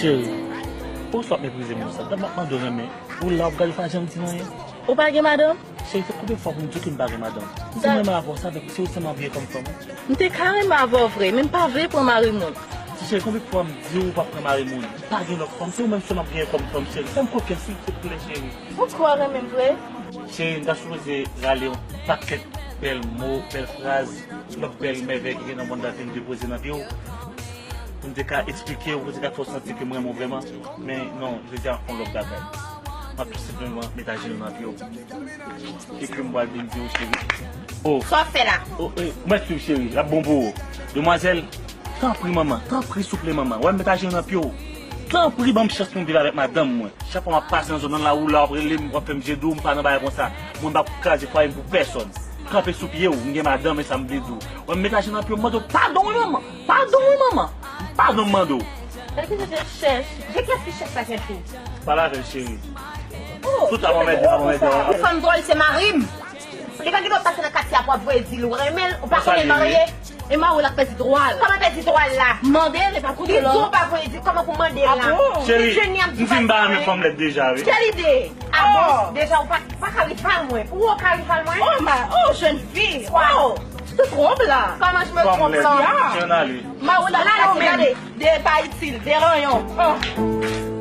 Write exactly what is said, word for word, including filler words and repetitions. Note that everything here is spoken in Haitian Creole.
Cheri, poukisa w ap meprize moun sa? Gad m ap mande w renmen. Ou la w ap gade w pa janm di m anyen. Ou pa gen madanm? Cheri, se konbyen fwa pou m di w ke m pa gen madanm? Si m renmen avè w, sa vle di se ou sèlman m ap gen kòm fanm. M te ka renmen avè w vre, men m pa vle pran mari moun. Ti cheri, konbyen fwa m di w ou p ap pran mari moun? M pa gen lòt fanm, se ou menm sèlman m ap genyen kòm fanm, cheri. Fè m konfyans, silvouplè, cheri. Ou kwè w renmen m vre? Cheri, m ta sipoze rale yon pakèt bèl mo, bèl fraz, lòt bèl mèvèy ki gen nan mond la vin depoze nan pye w. Pou m te ka eksplike w, pou m te ka fè w santi ke m renmen w vrèman. Men non, jodi a m fè yon lòt bagay. M ap tou senpleman met ajenou nan pye w. Ekri m pral vin di w, cheri. Oh. Sa w ap fè la? Oh, eh, mwen swiv, cheri. L ap bon pou ou. Demwazèl, tanpri, manman. Tanpri, souple, manman. Wè, m met ajenou nan pye w. Tanpri, ban m chans pou m viv avèk madanm mwen. Chak fwa m ap pase nan zòn nan la, ou la, w ap rele m, w ap fè m je dou, m pa nan bagay konsa. Mwen, m p ap kraze fwaye m pou pèsòn. Kanpe sou pye w, m gen madanm, e sa m vle di w. Wè, m met ajenou nan pye w, m mande w padon, wi, manman. Padon, wi, manman. Padon, m mande w. Sa ki se chèch? De kiyès ki chèch sa, chèch ou? Pale avè l, cheri. Oh, tout ap anmède, ap anmède. Ou fanm dwòl, se mari m. Li pa gen dwa pase nan katye a pou ap voye di l ou renmen l, ou pa konnen l marye. E mari w la pèdi dwa l. Kòman pèdi dwa l la? Mande l, e pa koute lòt. Li di w pa voye di, kòman pou mande l la? Ah bon? Cheri, m fin ba renmen fanm lèd deja, wi. Kèl ide? Ah bon? Deja ou pa, pa ka rival mwen. Ou ka rival mwen? Oh, ma, oh, jèn fi. Oh, se twòp la. Kòman je me trompe la? Fanm lèd, jan ale. Mari w la pase gade. De pa itil, de ranyon. Oh.